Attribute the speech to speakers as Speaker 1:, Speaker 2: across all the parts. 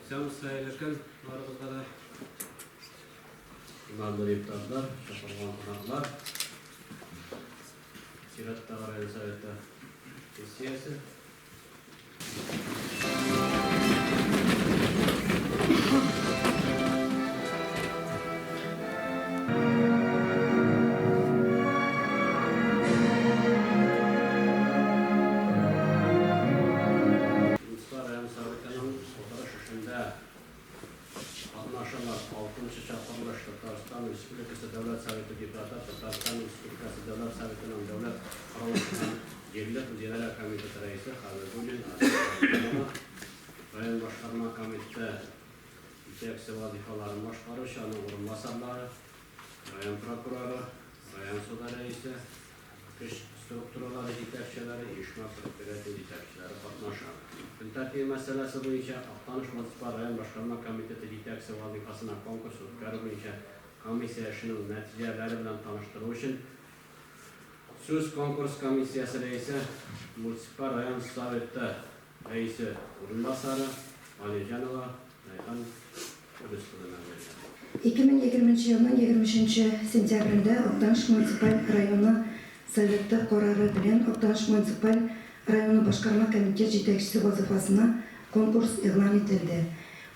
Speaker 1: Исәнмесез, хәерле көн барыгызга да. Иманлы депутатлар, чакырылган кунаклар. Чираттагы район советы сессиясе. Муса район Советының утырыш эшендә катнашалар алтынчы чакырылыш Татарстан Республикасы Дәүләт Советы депутаты, Татарстан Республикасы Дәүләт Советының Дәүләт корылышы һәм җирле үзидарә комитеты рәисе Хәбибуллин Азат Хәбибуллин улы, район башкарма комитеты җитәкчесе вазыйфаларын башкаручы, аның урынбасарлары, район прокуроры, район суды рәисе, Көч структуралары җитәкчеләре, оешма-предприятие җитәкчеләре катнаша. Көн тәртибе мәсьәләсе буенча Актаныш муниципаль район башкарма комитеты җитәкчесе вазыйфасына конкурс үткәрү буенча комиссия эшенең нәтиҗәләре белән таныштыру өчен сүз конкурс комиссиясе рәисе, муниципаль район Советы рәисе урынбасары Галиҗанова Рәйхан Флүс кызына бирелә.
Speaker 2: 2020 нче елның 23 нче сентябрендә Актаныш муниципаль районы Советы карары белән Актаныш муниципаль районы башкарма комитет җитәкчесе вазыйфасына конкурс игълан ителде.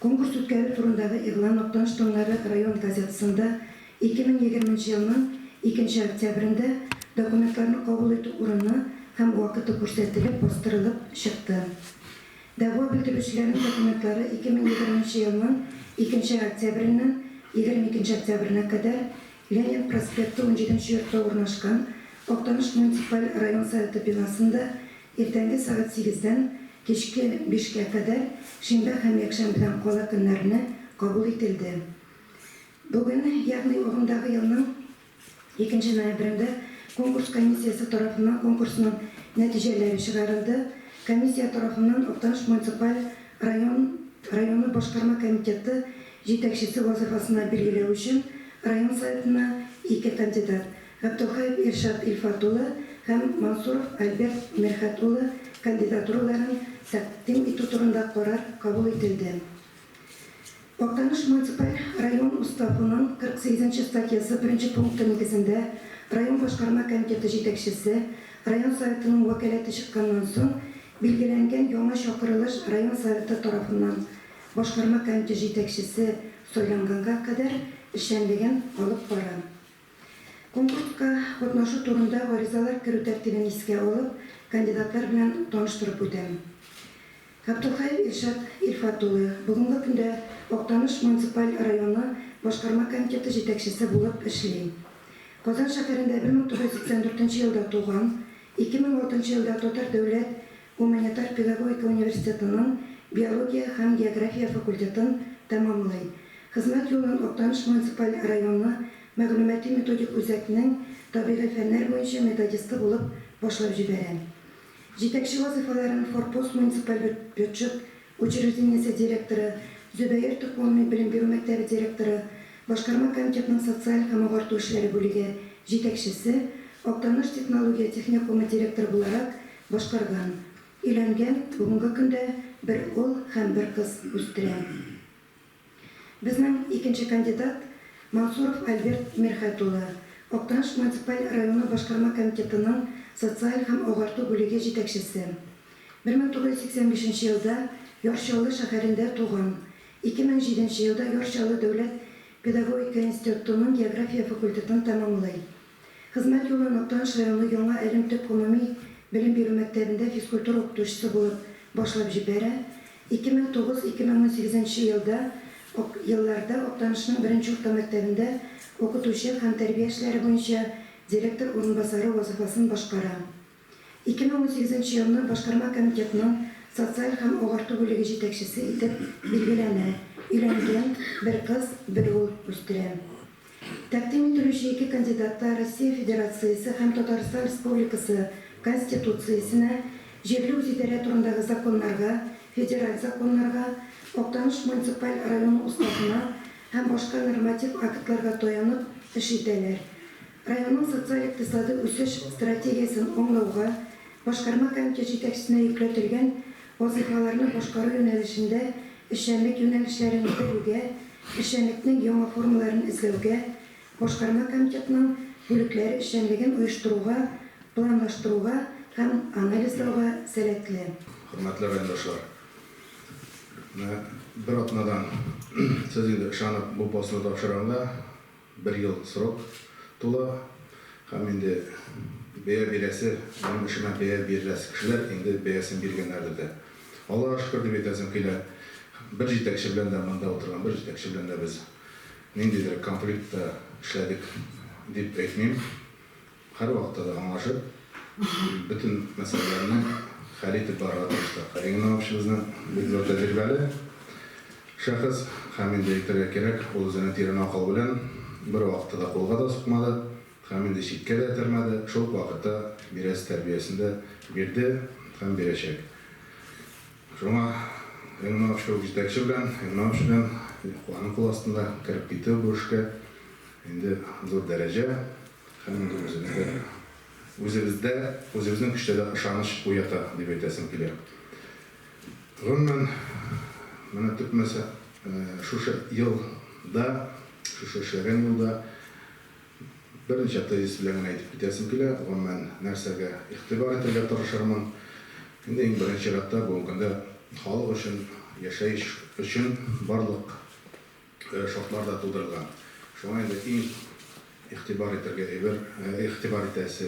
Speaker 2: Конкурс үткәрү турындагы игълан Актаныш таңнары район газетасында 2020 нче елның 2 нче октябрендә документларны кабул итү урыны һәм вакыты күрсәтелеп бастырылып чыкты. Дәгъва белдерүчеләрнең документлары 2020 нче елның 2 нче октябреннән 22 нче октябренә кадәр Ленин проспекты 17 нче йортта урнашкан Актаныш муниципаль район Советы бинасында иртәнге сәгать сигездән кичке бишкә кадәр шимбә һәм якшәмбедән кала көннәрне кабул ителде. Бүген, ягъни агымдагы елның Икенче ноябрендә конкурс комиссиясе тарафыннан конкурсның нәтиҗәләре чыгарылды. Комиссия тарафыннан Актаныш муниципаль район районы башкарма комитеты җитәкчесе вазыйфасына билгеләү өчен район Советына ике кандидат, Габделхаев Илшат Илфат улы һәм Мансуров Альберт Мирхәт улы кандидатураларын тәкъдим итү турында карар кабул ителде. Актаныш муниципаль район Уставының 48 нче статьясы беренче пункты нигезендә район башкарма комитеты җитәкчесе, район Советының вәкаләте чыкканнан соң билгеләнгән яңа чакырылыш район Советы тарафыннан башкарма комитет җитәкчесе сайланганга кадәр эшчәнлеген алып бара. Конкурска катнашу турында гаризалар керү тәртибен искә алып, кандидатлар белән таныштырып үтәм. Габделхаев Илшат Илфат улы, бүгенге көндә Актаныш муниципаль районы Башкарма комитеты җитәкчесе булып эшли. Казан шәһәрендә 1984 нче елда туган, 2006 елда Татар дәүләт гуманитар-педагогика университетының биология һәм география факультетын тәмамлый. Хезмәт юлын Актаныш муниципаль районы мәгълүмати-методик үзәкнең табигый фәннәр буенча методисты булып башлап җибәрә. Җитәкче вазыйфаларын Форпост муниципаль бюджет учреждениесе директоры, Зөбәер төп гомуми белем бирү мәктәбе директоры, Башкарма комитетның социаль һәм агарту эшләре бүлеге җитәкчесе, Актаныш технология техникумы директоры буларак башкарган. Өйләнгән, бүгенге көндә бер ул һәм бер кыз үстерә. Безнең икенче кандидат, Мансуров Альберт Мирхәт улы, Актаныш муниципаль районы башкарма комитетының социаль һәм агарту бүлеге җитәкчесе. 1985 нче елда Яр Чаллы шәһәрендә туган. 2007 нче елда Яр Чаллы дәүләт педагогика институтының география факультетын тәмамлый. Хезмәт юлын Актаныш районы Яңа Әлем төп гомуми белем бирү мәктәбендә физкультура укытучысы булып башлап җибәрә. 2009-2018 нче елда елларда Актанышның беренче урта мәктәбендә укытучы һәм тәрбия эшләре буенча директор урынбасары вазыйфасын башкара. 2018 нче елны башкарма комитетның социаль һәм агарту бүлеге җитәкчесе итеп билгеләнә, өйләнгән, бер кыз, бер ул үстерә. Тәкъдим ителүче ике кандидат та Россия Федерациясе һәм Татарстан Республикасы Конституциясенә, җирле үзидарә турындагы законнарга, федераль законнарга, Актаныш муниципаль районы Уставына һәм башка норматив актларга таянып эш итәләр. Районның социаль-икътисадый үсеш стратегиясен аңлауга, Башкарма комитет җитәкчесенә йөкләтелгән вазыйфаларны башкару юнәлешендә эшчәнлек юнәлешләрен белүгә, эшчәнлекнең яңа формаларын эзләүгә, башкарма комитетның бүлекләре эшчәнлеген оештыруга, планлаштыруга һәм анализлауга сәләтле.
Speaker 3: Хөрмәтле райондашлар! Менә бер атнадан сез инде ышанып бу постны тапшырганга бер ел срок тула һәм инде бәя бирәсе, минем эшемә бәя бирәсе кешеләр инде бәясен биргәннәрдер дә. Аллага шөкер дип әйтәсем килә, бер җитәкче белән дә, монда утырган бер җитәкче белән дә без ниндидер конфликтта эшләдек дип әйтмим. Һәрвакытта да аңлашып, бөтен мәсьәләләрне хәл итеп барырга тырыштык. Регина общебызның бик зур тәҗрибәле шәхес һәм инде әйтергә кирәк, ул үзенең тирән акыл белән бервакытта да кулга да сукмады һәм инде читкә дә этәрмәде, шул ук вакытта бирәсе тәрбиясен дә бирде һәм бирәчәк. Шуңа Регина общебыз җитәкче белән, Регина общ белән аның кул астында кереп китү бу эшкә инде зур дәрәҗә. Һәм инде үзебездә, үзебездә, үзебезнең көчтә дә ышаныч уята, дип әйтәсем килә. Гомумән, менә төп мәсьә, шушы елда, шушы эшләгән елда берничә тезис белән генә әйтеп китәсем килә. Гомумән, нәрсәгә игътибар итәргә тырышырмын? Инде иң беренче чиратта, бүгенге көндә халык өчен, яшәеш өчен барлык шартлар да тудырылган. Шуңа инде иң игътибар итәргә әйбер, игътибар итәсе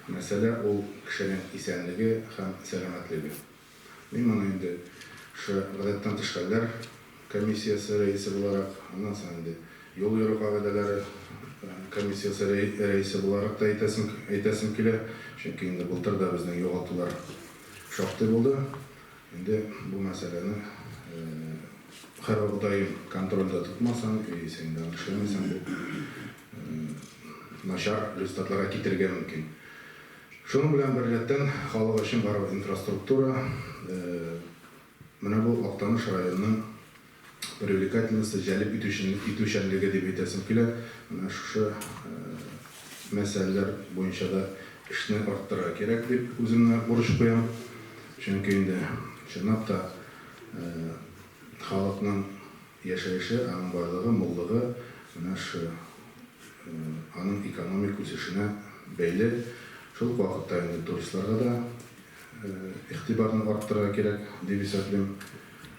Speaker 3: мәсьәлә ул кешенең исәнлеге һәм сәламәтлеге. Мин моны инде шушы гадәттән тыш хәлләр комиссиясе рәисе буларак, аннан соң инде юл йөрү кагыйдәләре комиссиясе рәисе буларак та әйтәсем, әйтәсем килә. Чөнки инде былтыр да безнең югалтулар шактый булды. Инде бу мәсьәләне һәрдаим контрольдә тотмасаң, яисә инде аны эшләмәсәң, бу начар результатларга китерергә мөмкин. Шуның белән беррәттән халык өчен барыбер инфраструктура, менә бу Актаныш районының привлекательности, җәлеп итүчәнлеге дип әйтәсем килә. Менә шушы мәсьәләләр буенча да эшне арттырырга кирәк дип үземә бурыч куям. Чөнки инде чынлап та халыкның яшәеше, аның байлыгы, муллыгы менә шушы аның экономик үсешенә бәйле. Шул ук вакытта инде туристларга да игътибарны арттырырга кирәк дип исәплим.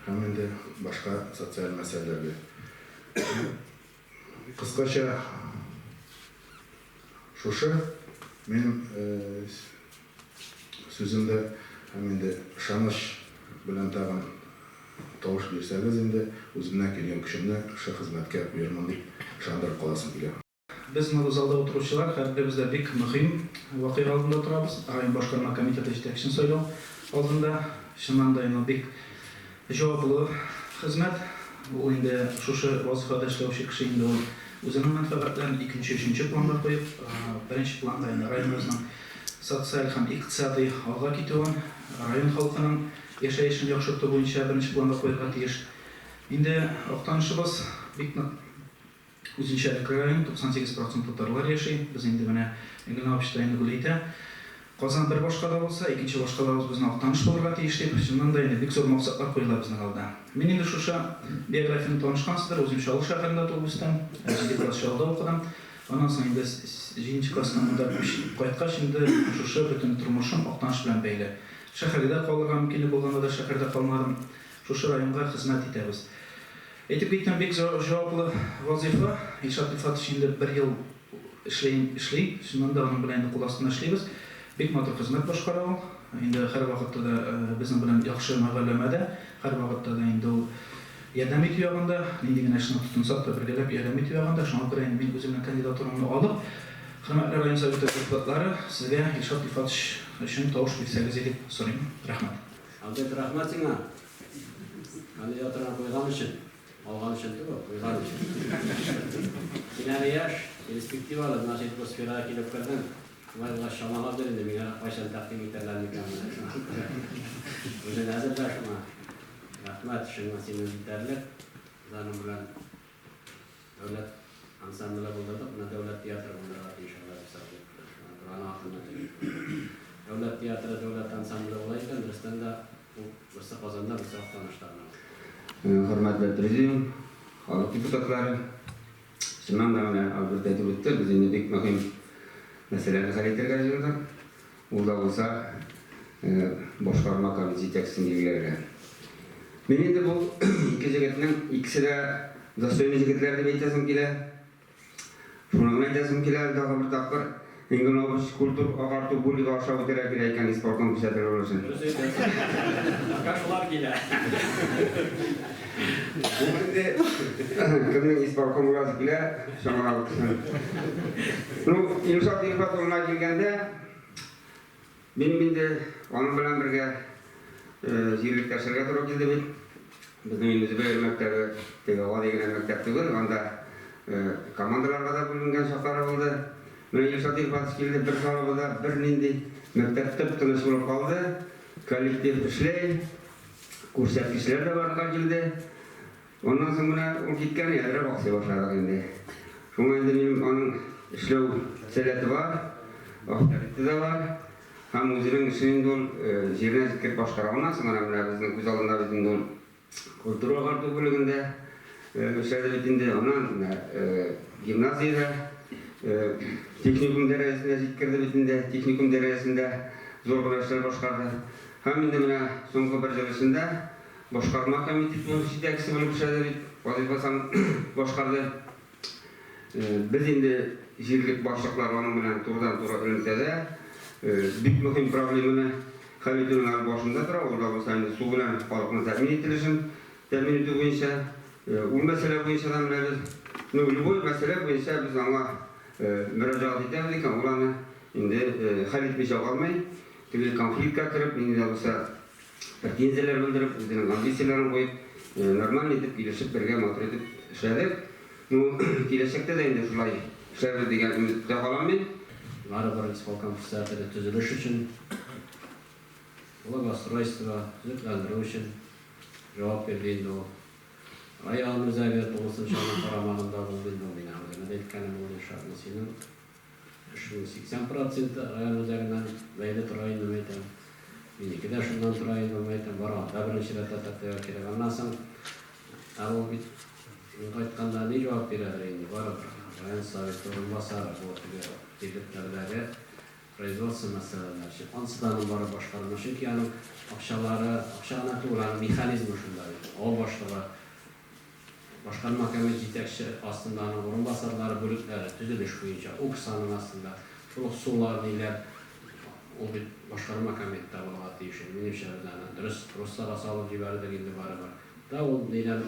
Speaker 3: Һәм инде башка социаль мәсьәләләргә. Кыскача шушы минем сүземдә һәм инде ышаныч белән тагын тавыш бирсәгез инде үземнән килгән көчемне шушы хезмәткә куермын дип ышандырып каласым килә.
Speaker 4: Без менә бу залда утыручылар һәрберебез дә бик мөһим вакыйга алдында торабыз, район башкарма комитеты җитәкчесен сайлау алдында. Чыннан да инде ул бик җаваплы хезмәт. Ул инде шушы вазыйфада эшләүче кеше инде ул үзенең мәнфәгатьләрен икенче, өченче планга куеп, беренче планга инде районыбызның социаль һәм икътисадый алга китүен, район халкының яшәешен яхшырту буенча беренче планга куярга тиеш. Инде Актанышыбыз бик нык Үзенчәлекле район, 98 процент татарлар яши. Без инде менә Гөлнар апчы та инде гөл әйтә. Казан бер башкала булса, икенче башкалабыз безнең Актаныш булырга тиеш дип. Чыннан да инде бик зур максатлар куела безнең алда. Мин инде шушы биографияне танышкансыздыр, үзем Чаллы шәһәрендә туып үстем, җиде класс Чаллыда укыдым. Аннан соң инде җиденче класстан монда күчеп кайткач инде шушы бөтен тормышым Актаныш белән бәйле. Шәһәрдә дә калырга мөмкинлек булганда да шәһәрдә калмадым. Шушы районга хезмәт итәбез. Әйтеп киттем, бик җаваплы вазыйфа. Илшат Илфатович инде бер ел эшли, эшли. Чыннан да аның белән инде кул астында эшлибез. Бик матур хезмәт башкара ул. Инде һәрвакытта да безнең белән яхшы мөгаләмәдә, һәрвакытта да инде ул ярдәм итү ягында, нинди генә эшне тотынсак та бергәләп ярдәм итү ягында. Шуңа күрә инде мин үземнең кандидатурамны алып, хөрмәтле район Советы депутатлары, сезгә Илшат Илфатович өчен тавыш бирсәгез иде дип сорыйм. Рәхмәт.
Speaker 1: Альберт, рәхмәт сиңа. Кандидатураны куйган өчен, алган өчен түгел, куйган өчен. Син әле яшь, перспективалы, значит, бу сферага килеп кердең. Шулай булгач, чамалап бир инде, миңа кайчан тәкъдим итәрләр микән моны. Шуңа күрә үзең әзерлә шуңа. Рәхмәт, эшеңне синең җитәрлек. Без аның белән дәүләт ансамбле булдырдык, менә дәүләт театры булдырырга тиеш Алла бирсә. Шуңа күрә аның артыннан йөрим. Дәүләт театры, дәүләт ансамбле була икән, дөрестән дә, ул берсе Казанда, берсе Актанышта гына.
Speaker 5: Хөрмәтле президиум, халык депутатлары. Чыннан да менә Альберт әйтеп үтте, без инде бик мөһим мәсьәләне хәл итәргә җыелдык. Ул да булса башкарма комитет җитәкчесен билгеләргә. Мин инде бу ике җегетнең икесе дә достойный җегетләр дип әйтәсем килә. Шуны гына әйтәсем килә әле тагы бер тапкыр, Ингунович культур агарту бүлеге аша үтәргә кирәк икән исполком председателе булу өчен.
Speaker 1: Дөрес әйтәсең. Пока шулар килә.
Speaker 5: Бу инде кемнең исполком буласы килә, чамалап утырсын. Ну, Илшат Илфат улына килгәндә, Минем инде аның белән бергә җирлектә эшләргә туры килде бит. Безнең инде Зөбәер мәктәбе теге гади генә мәктәп түгел, анда командаларга да бүленгән чаклары булды. Менә Илшат Илфатович килде, бер салыбызда бернинди мәктәп тып-тыныч булып калды. Коллектив эшли, күрсәткечләр дә барлыкка килде. Аннан соң менә ул киткән, әзрәк аксый башладык инде. Шуңа инде минем аның эшләү сәләте бар, авторитеты да бар. Һәм үзенең эшен инде ул җиренә җиткереп башкара. Аннан соң менә менә безнең күз алдында бит инде ул культура агарту бүлегендә эшләде бит инде. Аннан менә гимназиядә техникум дәрәҗәсенә җиткерде бит инде. Техникум дәрәҗәсендә зур гына эшләр башкарды. Һәм инде менә соңгы бер ел эчендә Башкарма комитетының җитәкчесе булып эшләде бит, вазыйфасын башкарды. Без инде җирлек башлыклары аның белән турыдан-туры элемтәдә. Бик мөһим проблеманы хәл итүнең әле башында тора, ул да булса инде су белән халыкның тәэмин ителешен тәэмин итү буенча. Ул мәсьәлә буенча да менә без, ну, любой мәсьәлә буенча без аңа мөрәҗәгать итәбез икән, ул аны инде хәл итмичә калмый. Теге конфликтка кереп, нинди дә булса претензияләр белдереп, үзенең амбицияләрен куеп, нормально итеп, килешеп, бергә матур итеп эшләдек. Ну, киләчәктә дә инде шулай эшләрбез дигән өметтә калам мин.
Speaker 1: Барыбер исполком председателе төзелеш өчен, благоустройство, төзекләндерү өчен җавап бирде инде ул. Район үзәге тулысынча аның карамагында булды инде ул, мин үземә дә әйткәнем булды, Илшат Мусинның Эшнең 80 проценты район үзәгеннән бәйле тора инде, мәйтәм. Минеке дә шуннан тора инде, мәйтәм. Бар анда беренче рәттә тәртәгә кирәк. Аннан соң, ә ул бит мин кайтканда ни җавап бирәдер инде, барыбер. Район советы урынбасары бу теге җирлекләрдәге производство мәсьәләләре өчен. Ансы да аның барып башкарма. Чөнки аның акчалары, акча гына түгел, аның механизмы шунда бит. Авыл башлыгы Башкарма комитет җитәкче астында аның урынбасарлары, бүлекләре, төзелеш буенча, УКС аның астында, шул ук сулар, ниләр, ул бит башкарма комитетта булырга тиеш инде. Минемчә, без аны дөрес руслога салып җибәрдек инде барыбер. Да ул нидән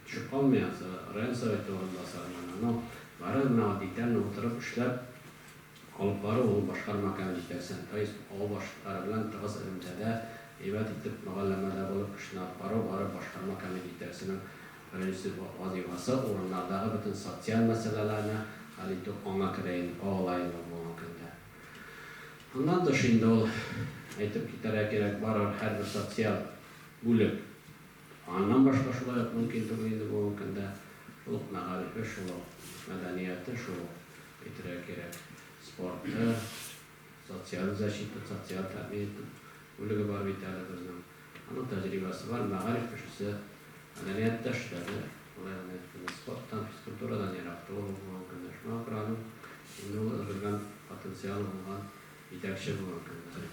Speaker 1: төшеп калмый ансы, район советы урынбасарыннан. Но барыбер менә детально утырып эшләп Алып бару ул башкарма комитет җитәкчесен, то есть авыл башлыклары белән тыгыз элемтәдә, әйбәт итеп мөгалләмәдә булып эшне алып бару бары башкарма комитет җитәкчесенең беренче вазыйфасы, урыннардагы бөтен социаль мәсьәләләрне хәл итү аңа керә инде, кагыла инде ул бүгенге көндә. Аннан тыш инде ул, әйтеп китәргә кирәк, барыбер һәрбер социаль бүлек Аннан башка шулай ук мөмкин түгел инде бүгенге көндә. Шул ук мәгарифе, шул ук мәдәнияте, шул ук, әйтергә кирәк, спорты, социаль защита, социаль тәэмин итү бүлеге бар бит әле безнең. Аның тәҗрибәсе бар, мәгариф кешесе мәдәнияттә эшләде, болай гына әйткәндә, спорттан, физкультурадан ерак түгел ул бүгенге көндә. Шуңа күрә аның инде ул өлгергән потенциалы булган җитәкче бүгенге көндә.